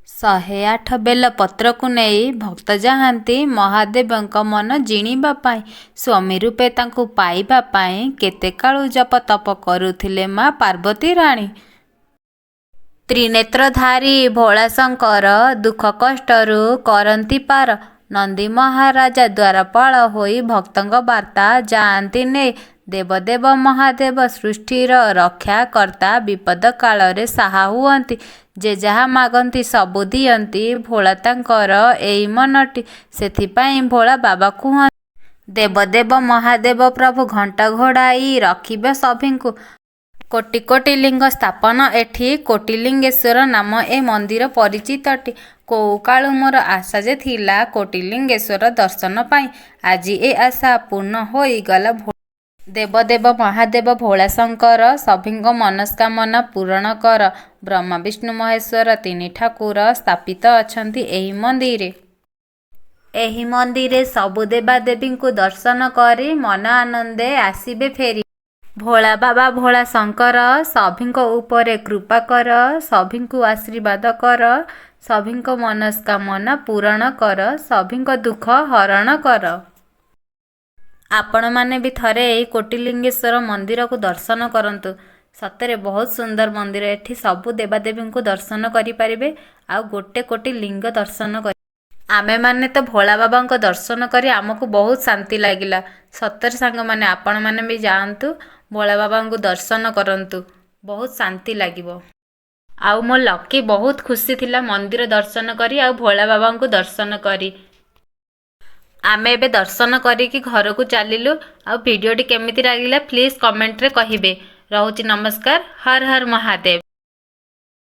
108 ବେଲପତ୍ରକୁ ନେଇ ଭକ୍ତ ଯାଆନ୍ତି ମହାଦେବଙ୍କ ମନ ଜିଣିବା ପାଇଁ, ସ୍ୱାମୀ ରୂପେ ତାଙ୍କୁ ପାଇବା ପାଇଁ। କେତେ କାଳୁ ଜପ ତପ କରୁଥିଲେ ମା ପାର୍ବତୀ ରାଣୀ। ତ୍ରିନେତ୍ରଧାରୀ ଭୋଳାଶଙ୍କର ଦୁଃଖ କଷ୍ଟରୁ କରନ୍ତି ପାର। ନନ୍ଦୀ ମହାରାଜା ଦ୍ୱାରପାଳ ହୋଇ ଭକ୍ତଙ୍କ ବାର୍ତ୍ତା ଯାଆନ୍ତି ନେଇ। ଦେବ ଦେବ ମହାଦେବ ସୃଷ୍ଟିର ରକ୍ଷାକର୍ତ୍ତା ବିପଦ କାଳରେ ସାହା ହୁଅନ୍ତି। ଯେ ଯାହା ମାଗନ୍ତି ସବୁ ଦିଅନ୍ତି ଭୋଳା ତାଙ୍କର ଏଇ ମନଟି। ସେଥିପାଇଁ ଭୋଳା ବାବା କୁହନ୍ତି। ଦେବ ଦେବ ମହାଦେବ ପ୍ରଭୁ ଘଣ୍ଟ ଘୋଡ଼ାଇ ରଖିବ ସଭିଙ୍କୁ। କୋଟି କୋଟି ଲିଙ୍ଗ ସ୍ଥାପନ ଏଠି। କୋଟିଲିଙ୍ଗେଶ୍ୱର ନାମ ଏ ମନ୍ଦିର ପରିଚିତଟି। କୋଉ କାଳୁ ମୋର ଆଶା ଯେ ଥିଲା କୋଟିଲିଙ୍ଗେଶ୍ୱର ଦର୍ଶନ ପାଇଁ। ଆଜି ଏ ଆଶା ପୂର୍ଣ୍ଣ ହୋଇଗଲା। ଦେବ ଦେବ ମହାଦେବ ଭୋଳା ଶଙ୍କର ସଭିଙ୍କ ମନସ୍କାମନା ପୂରଣ କର। ବ୍ରହ୍ମା ବିଷ୍ଣୁ ମହେଶ୍ୱର ତିନି ଠାକୁର ସ୍ଥାପିତ ଅଛନ୍ତି ଏହି ମନ୍ଦିରେ। ଏହି ମନ୍ଦିରେ ସବୁ ଦେବାଦେବୀଙ୍କୁ ଦର୍ଶନ କରି ମନ ଆନନ୍ଦେ ଆସିବେ ଫେରି। ଭୋଳା ବାବା ଭୋଳା ଶଙ୍କର ସଭିଙ୍କ ଉପରେ କୃପା କର, ସଭିଙ୍କୁ ଆଶୀର୍ବାଦ କର, ସଭିଙ୍କ ମନସ୍କାମନା ପୂରଣ କର, ସଭିଙ୍କ ଦୁଃଖ ହରଣ କର। ଆପଣମାନେ ବି ଥରେ ଏହି କୋଟିଲିଙ୍ଗେଶ୍ୱର ମନ୍ଦିରକୁ ଦର୍ଶନ କରନ୍ତୁ। ସତରେ ବହୁତ ସୁନ୍ଦର ମନ୍ଦିର। ଏଠି ସବୁ ଦେବାଦେବୀଙ୍କୁ ଦର୍ଶନ କରିପାରିବେ ଆଉ ଗୋଟେ କୋଟି ଲିଙ୍ଗ ଦର୍ଶନ କରି। ଆମେମାନେ ତ ଭୋଳା ବାବାଙ୍କ ଦର୍ଶନ କରି ଆମକୁ ବହୁତ ଶାନ୍ତି ଲାଗିଲା। ସତରେ ସାଙ୍ଗମାନେ, ଆପଣମାନେ ବି ଯାଆନ୍ତୁ, ଭୋଳା ବାବାଙ୍କୁ ଦର୍ଶନ କରନ୍ତୁ, ବହୁତ ଶାନ୍ତି ଲାଗିବ। ଆଉ ମୋ ଲକି ବହୁତ ଖୁସି ଥିଲା ମନ୍ଦିର ଦର୍ଶନ କରି ଆଉ ଭୋଳା ବାବାଙ୍କୁ ଦର୍ଶନ କରି। ଆମେ ଏବେ ଦର୍ଶନ କରିକି ଘରକୁ ଚାଲିଲୁ। ଆଉ ଭିଡ଼ିଓଟି କେମିତି ଲାଗିଲା ପ୍ଲିଜ୍ କମେଣ୍ଟରେ କହିବେ। ରହୁଛି, ନମସ୍କାର। ହର ହର ମହାଦେବ।